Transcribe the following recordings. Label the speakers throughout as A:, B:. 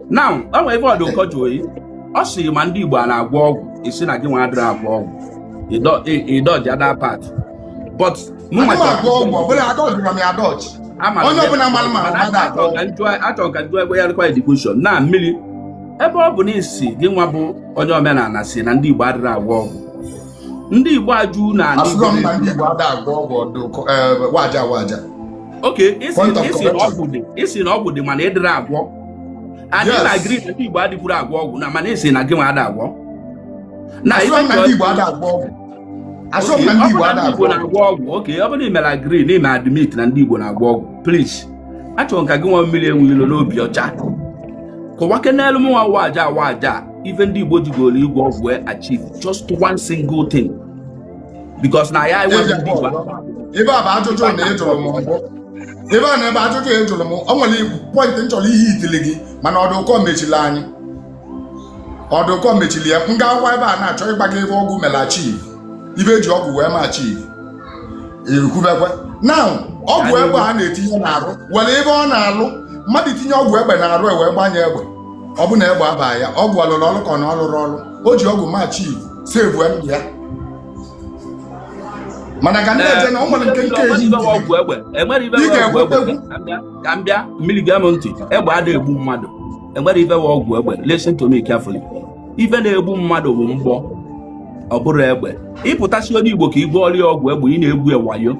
A: Now, o nwere ebe ọdụ ụkọ jụ oyi. Ọ sị ma ndị Igbo a na-agwọ ọgwụ, isi na gị nwa adịrị agwọ ọgwụ. Ịdọji that part. But mụ
B: Adị m
A: nwa
B: agwọ ọgwụ, ọ bụla adọjụrụ m ya adọji.
A: Ama m
B: Onye
A: ya.
B: ọbụla mara ma
A: Mana
B: mmadụ agwọ
A: achọrọ ka m achọrọ ka m jụọ ebe ya dịkwa the question. Na mmiri, ebe ọ bụ na isi gị nwa bụ onye omenala si na ndị Igbo adịrị agwọ ọgwụ. Ndị Igbo ajụ na ndị Igbo
B: Asụrọ m na ndị Igbo ada agwọ ọgwụ, ọdụ waja waja.
A: Okay, isi
B: Point of
A: isi na
B: correction.
A: ọgwụ dị, isi na ọgwụ dị, mana ịdịrị agwọ. Anyị
B: Yes.
A: na agree na ndị Igbo adịkwuru agwọ ọgwụ na, mana isi na gị nwa ada agwọ. Na
B: Asụrọ m na ndị Igbo ada agwọ ọgwụ. Asụrọ m na ndị
A: ọ
B: Igbo
A: bụrụ na
B: ada
A: ndị
B: agwọ
A: Igbo
B: ọgwụ.
A: Na-agwọ ọgwụ, okay, ọ bụrụ na ị mere agree na ime admit na ndị Igbo na-agwọ ọgwụ, please, achọrọ m ka gị nwa mmiri enwe ilo n'obi ọcha kọwake n'elu mụnwa waja waja ife ndị Igbo jigoro igwe ọgwụ wee achieve, just one single thing, because na ya enweghị ndị Igbo.
B: Ebe a bụ ajụjụ na ị jụrụ m mbụ. Ebe a na ebe ajụjụ ị jụrụ m, o nwere point m chọrọ ihe itili gị, mana ọdụ ụkọ mechiri anyị. Ọdụ ụkọ mechiri ya. M ga-akwa ebe a na-achọ ịgba gị ebe ọgwụ mere achieve. Ibe eji ọgwụ wee ma achieve. Ekwubekwe. Now, ọgwụ egbe a na-etinye n'arụ were ebe ọ na-alụ mmadụ tinye ọgwụ egbe n'arụ e wee gbanye egbe, ọ bụ na egbe aba ya, ọgwụ ọlụrụ ọlụ ka ọ na ọ lụrụ ọlụ, o ji ọgwụ ma achieve save ndụ ya, mana ka ndị eje na o nwere nke
A: Enwere
B: eji
A: ibe ọgwụ egbe, enwere ibe
B: Ị
A: ọgwụ egbe.
B: ga-ekwetekwu.
A: Ka m bịa, mmiri gee m ntị. Egbe adịghị egbu mmadụ. Enwere ibe ọgwụ egbe. Listen to me carefully. Ife na-egbu mmadụ bụ mgbọ, ọ bụrụ egbe. Ịpụtasị onye Igbo ka ị gwọọrọ ya ọgwụ egbe, ị na-egbu ya wayo,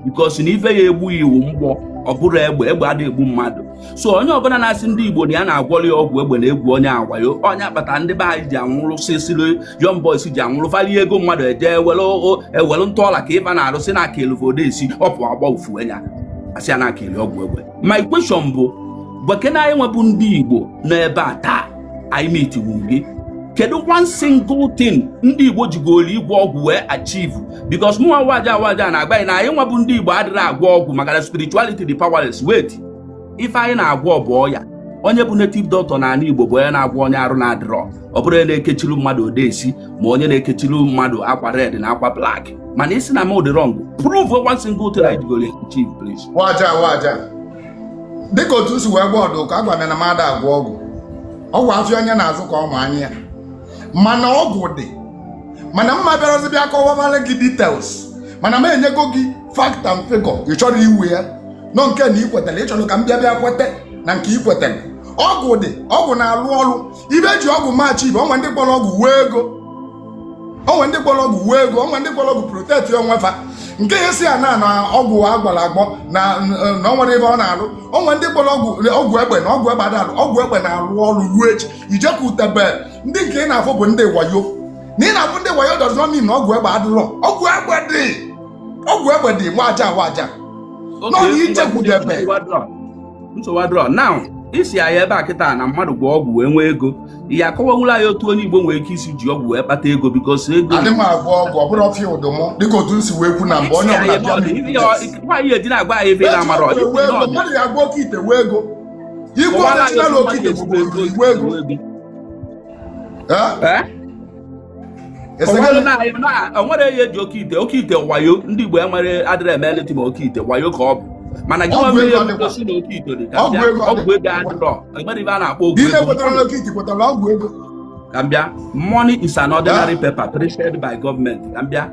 A: because na ife ya egbu ya iwu mgbọ, ọ bụrụ egbe. Egbe adịghị egbu mmadụ. So onye ọbụla na-asị ndị Igbo na ya na-agwọrọ ya ọgwụ egbe na-egwu onye awayo. Onye akpata ndị be anyị ji anwụrụ sisiri, young boys ji anwụrụ falie ego mmadụ, eje ewelu ntọala ka ịba na-arụ si na aka elufodesi ọpụ agba ufu enya asị ya na aka eli ọgwụ egbe. My question bụ, gwakena anyị nwebụ ndị Igbo n'ebe a taa anyị metiwu gị, kedu one single thing ndị Igbo jigoro igwe ọgwụ wee achieve? Because mụnwa waja waja na-agba anyị na anyị nwebụ ndị Igbo adịrị agwọ ọgwụ maka na spirituality dị powerless. Wait, ife anyị na-agwọ bụ ọya. Onye bụ native doctor n'ala Igbo bụ onye na-agwọ onye arụ na-adịrọ, ọ bụrụ onye na-ekechiri mmadụ odesi, ma onye na-ekechiri mmadụ akwa red na akwa black. Mana isi na m dị wrong, prove one single thing anyị jigoro achieve, please.
B: Waja waja, dịka otu m si wee gwa ọdụ ka agwa m ya na m ada agwọ ọgwụ. Ọgwụ afịa onye na-azụ ka ọ ma anya ya, mana ọgwụ dị, mana mma bịarazi bịa kọwabara gị details, mana m enyego gị fact and figure. Ị chọrọ iwe ya nọ nke na ị kwetara, ị chọrọ ka m bịa bịa kwete na nke ị kwetara. Ọgwụ dị, ọgwụ na-alụ ọrụ. Ibe eji ọgwụ machi ibe onwe, ndị kpọrọ ọgwụ wee ego onwe, ndị kpọrọ ọgwụ wee ego onwe, ndị kpọrọ ọgwụ protect onwe fa. Nke ya si ya na ọgwụ agwara agbọ na o nwere ebe ọ na-alụ onwe. Ndị kpọrọ ọgwụ ọgwụ egbe na ọgwụ egbe ada alụ, ọgwụ egbe na-alụ ọrụ ruo echi. Ijekwutebe ndị nke ị na-afụ bụ ndị wayo na ị na-afụ ndị wayo does not mean na ọgwụ egbe adịrọ. Ọgwụ egbe dị, ọgwụ egbe dị, nwaja nwaja nọ na ichekwudebe.
A: Nsogbu adịrọ. Now, isi anyị ebe a kịta na mmadụ gwọ ọgwụ wee nwee ego, ihe akọwanwula anyị otu onye Igbo nwere ike isi ji ọgwụ wee kpata ego, because ego
B: Adị m agwọ ọgwụ, ọ bụrụ field mụ. Dịka otu m si wee kwu na mbụ, onye ọbụla bịa m
A: nwaanyị eji na-agwa anyị ebe ị na-amara
B: Eji ọgwụ ewe ego, mmadụ ya agwọ oke ite wee ego, igwe original oke ite bụ igwe ego. Eh? Ese gịnị?
A: O nwere ihe eji oke ite, oke ite wayo. Ndị Igbo enwere adịrị eme anything ma oke ite wayo ka ọ bụ, mana gị nwa
B: Ọgwụ
A: mmiri
B: ego adịkwa.
A: egosi na oke ite dị ka
B: Ọgwụ
A: bịa
B: ego
A: ọgwụ ego adịrọ, enwere ibe a na-akpọ ọgwụ
B: Ị
A: ego.
B: na-ekwetara n'oke ite, kwetara ọgwụ ego.
A: Ka m bịa, money is an ordinary paper printed by government. Ka m bịa,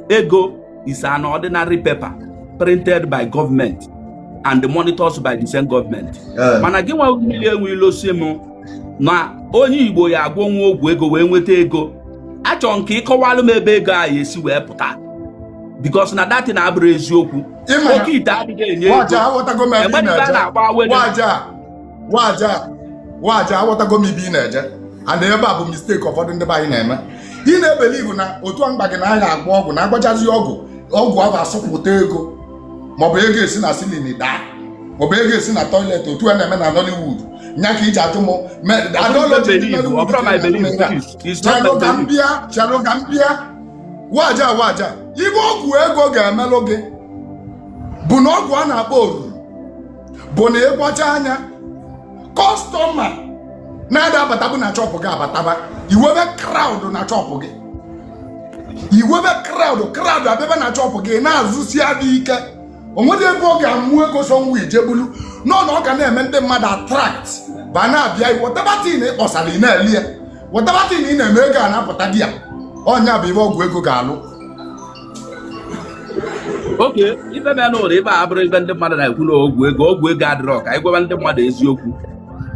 A: ego is an ordinary paper printed by government and monitors by the same government. Mana gị nwa mmiri enwe ilosi m na onye Igbo ya agwọ nwa ọgwụ ego wee nweta ego, achọrọ nke ịkọwalụ m ebe ego a ya esi wee pụta, because na that thing abụrụ eziokwu. Oke ite adịghị enye ego.
B: Waja, aghọtago m ebe ị
A: Enweghị ebe a
B: na-eje.
A: na-agba awele.
B: Waja waja waja, aghọtago m ibe ị na-eje, and ebe a bụ mistake ụfọdụ ndị be anyị na-eme. Ị na-ebelieve na otu a mkpa gị na aya agba ọgwụ na agbachazi ọgwụ, ọgwụ ahụ asụpụta ego, maọbụ ego esi na ceiling daa, maọbụ ego esi na toilet, otu a na-eme na Nollywood nya ka iji ajụ m. Ideology ndị
A: Ọ
B: Nollywood
A: bụrụ
B: ka
A: my
B: ị na-ajụ m
A: belief,
B: ihe a.
A: please. It's not
B: Chelụ
A: my
B: ka m
A: belief.
B: bịa, chelụ ka m bịa, waja waja. Ibe ọgwụ ego ga-emelụ gị bụ na ọgwụ a na-akpọ oruru bụ na ịgbacha anya, customer na-ada abatabu na shop gị abataba, iwebe crowd na shop gị, iwebe crowd, crowd abịaba na shop gị na-azụsi adị ike. Onwere ebe ọ ga-amụ ego so nwa ijegbulu nọ na ọ ga na-eme ndị mmadụ attract. Ba na-abịa, whatever thing ị kpọsara, ị na-eli ya. Whatever thing ị na-eme, ego a na-apụta di ya. Ọnya bụ ibe ọgwụ ego ga-alụ.
A: Oke ife mee n'ụlọ ife a abụrụ ife ndị mmadụ na-ekwu na ọgwụ ego. Ọgwụ ego adịrọ. Ka anyị gwaba ndị mmadụ eziokwu,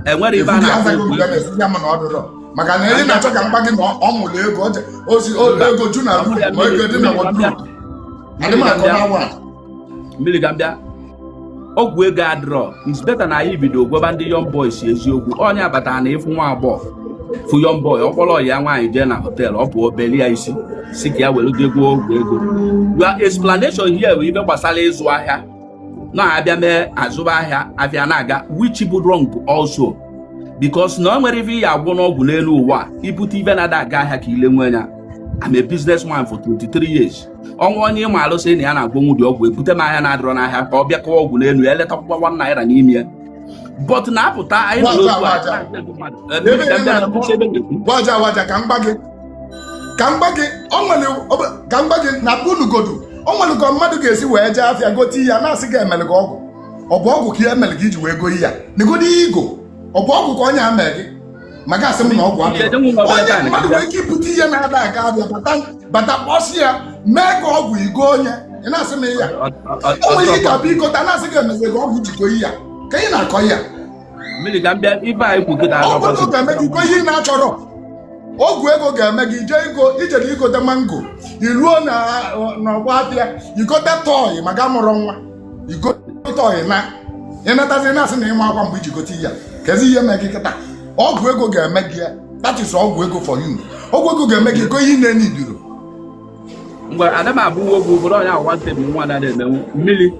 A: enwere ife a
B: Efu gị
A: na-akpọ
B: azaghị
A: ọgwụ
B: m
A: ego.
B: Na-esi ya, mana ọ dịrọ maka na ị na-achọ ka mgba gị na ọ mụrụ ego ozi ego ju na room, ma ego dị na wardrobe. Adị m akọ na wa.
A: Mmiri ka m bịa, ọgwụ ego adịrọ. It's better na anyị bido gwaba ndị young boys eziokwu. Onye abatara na ịfụ nwa agbọghọ, fụ young boy, ọkpọrọ ya nwaanyị jee na hotel, ọ pụọ beli ya isi, si ka ya were jee gwọọ ọgwụ ego. Your explanation here bụ ife gbasara ịzụ ahịa, na-abịa mee azụba ahịa, abịa na-aga, which bụ wrong also, because na o nwere ife iyi agwọ n'ọgwụ n'elu ụwa a, ibute ife na-ada aga ahịa ka ile nwee ya. I'm a businessman for 23 years. Ọnwa onye ịma alụsị na ya na-agwọnwu dị ọgwụ, ebute m ahịa na-adịrọ n'ahịa ka ọ bịa kọwa ọgwụ n'elu ya, eletakwa 1 naira n'ime ya. But na-apụta anyị nọ
B: Waja,
A: n'otu a
B: waja.
A: Ebe
B: Ebe ị na-akọ-
A: ebe m na-ekwu.
B: Waja, waja, ka m gba gị, ka m gba gị, o nwere ka m gba gị na bunugodu, o nwere ka mmadụ ga-esi wee jee afịa gote ya, na-asị gị emere gị ọgwụ. Ọ bụ ọgwụ ka ya emere gị iji wee go ya negodi ihe igo. Ọ bụ ọgwụ ka onye a mee gị maka asị m na ọgwụ
A: Ihe
B: adịrọ.
A: ejenwu nwa obere
B: Onye
A: time
B: mmadụ
A: ka
B: nwere ike ibute ihe na-ada aga abịa bata bata kpọsi ya mee ka ọgwụ igo onye ị na-asị m ya. O nwere ike ga-abịa igote, na-asị gị emezi gị ọgwụ jikọ ya ka ị na-akọ ya.
A: Mmiri ka m bịa, ife anyị kwu kịta
B: Ọgwụ ego ga-eme gị go ihe ị na-achọrọ. Ọgwụ ego ga-eme gị jee igo, ijere igote mango, iruo na n'ọgba afịa, igote toy maka mụrụ nwa, igote toy na ịnatazi, na-asị na ịnwa akwa mgbe iji gote ya. Kezi ihe mee gị kịta? Ọgwụ ego ga-eme gị ya. That is ọgwụ ego for you. Ọgwụ ego ga-eme gị go ihe ị na-enye ibiro.
A: Ngwa, ada m abụ ogwu obodo onye agwa ntebụ nwa na na-emenwu mmiri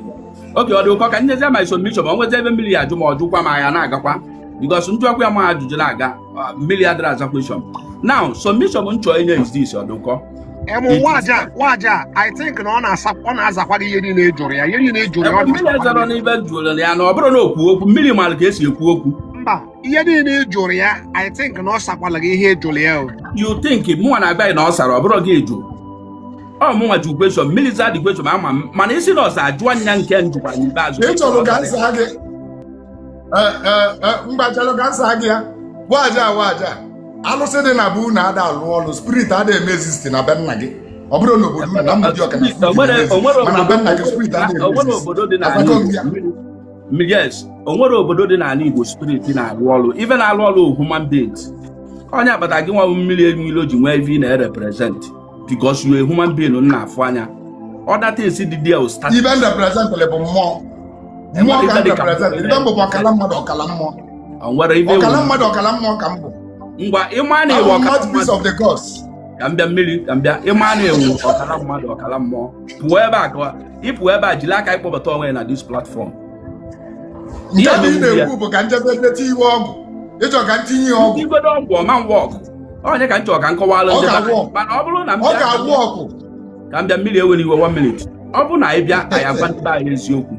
A: oge ọ dị ụkọ ka nyezie my submission, ma ọ nwezi ebe mmiri ya ajụ ma ọ jụkwa m anya na-agakwa, because njụakwa ya ma ajụjụ na-aga. Mmiri adịrị aza question. Now, submission m chọọ inye is this: ọ dị ụkọ.
C: Emu waja waja, I think na ọ na-asa, ọ na-azakwa gị ihe niile ị jụrụ ya, ihe niile ị jụrụ ya, ọ
A: Ebe mmiri
C: na-azakwa
A: ezero
C: gị.
A: N'ibe jụrụ ya na ọ bụrụ na okwu okwu, mmiri mara ka esi ekwu okwu.
C: Mba, ihe niile ị jụrụ ya, I think na ọ sakwala gị ihe ị jụrụ ya o.
A: You think mụnwa na-agba gị na ọ sara? Ọ bụrụ gị jụ, ọ mụnwa ji question, mmiri za the question ama m, mana isi na ọsa ajụọ nya nke m jụkwara n'ikpeazụ.
B: Ị chọrọ ka nsa gị? Ee, ee, ee, mgba chelụ ka nsa gị ya. Waja, waja, alụsị dị na be unu ada alụ ọlụ. Spirit ada eme exist na be nna gị. Ọ bụrụ na obodo unu na mmụdị ọka na spirit
A: Onwere
B: na-eme
A: onwere
B: exist, mana be nna gị spirit ada eme
A: onwere
B: exist.
A: Obodo dị n'ala
B: Azago m ya.
A: Igbo, yes, onwere obodo dị n'ala Igbo spirit na-arụ ọrụ. Ife na-arụ ọrụ human beings. Onye akpata gị nwa bụ mmiri enyu ilo ji nwee ife ị na-represent, because you a human being m na-afụ anya. Other things dị there status.
B: Ibe m representịrị bụ mmụọ. Mmụọ ka m represent. Ibe m bụ ọkala mmadụ, ọkala mmụọ.
A: Onwere ife
B: Ọkala
A: ewu.
B: mmadụ, ọkala mmụọ ka m bụ.
A: Ngwa, ịma na
B: Abụ
A: ewu
B: m
A: ọkala
B: mouthpiece
A: mmadụ
B: of the gods.
A: Ka m bịa, mmiri, ka m bịa. Ịma na ewu ọkala mmadụ, ọkala mmụọ, pụọ ebe a, ka ịpụ ebe a jiri aka ịkpọbata onwe ya na this platform.
B: Nke
A: Ihe
B: bụ ị
A: bụ ya.
B: na-ekwu bụ ka njebe deta iwe ọgwụ, ịchọ ka ntinye ya ọgwụ.
A: Igodo ọgwụ ọma work. Onye ka m chọrọ ka m kọwalụ
B: Ọ
A: ndị be
B: ga-agwọ.
A: anyị. Mana ọ bụrụ na m
B: Ọ
A: bịa
B: ga-agwụ ọgwụ.
A: Ka m bịa, mmiri, ewere iwe one minute. Ọ bụrụ na anyị bịa, anyị agwa ndị be anyị eziokwu.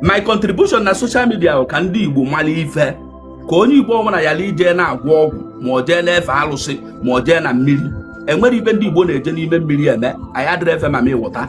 A: My contribution na social media bụ ka ndị Igbo mara ife, ka onye Igbo ọbụla yara ije na-agwọ ọgwụ, ma ọ jee na-efe alụsị, ma ọ jee na mmiri. Enwere ife ndị Igbo na-eje n'ime mmiri eme. Anyị adịrị efe ma ma ịwụta.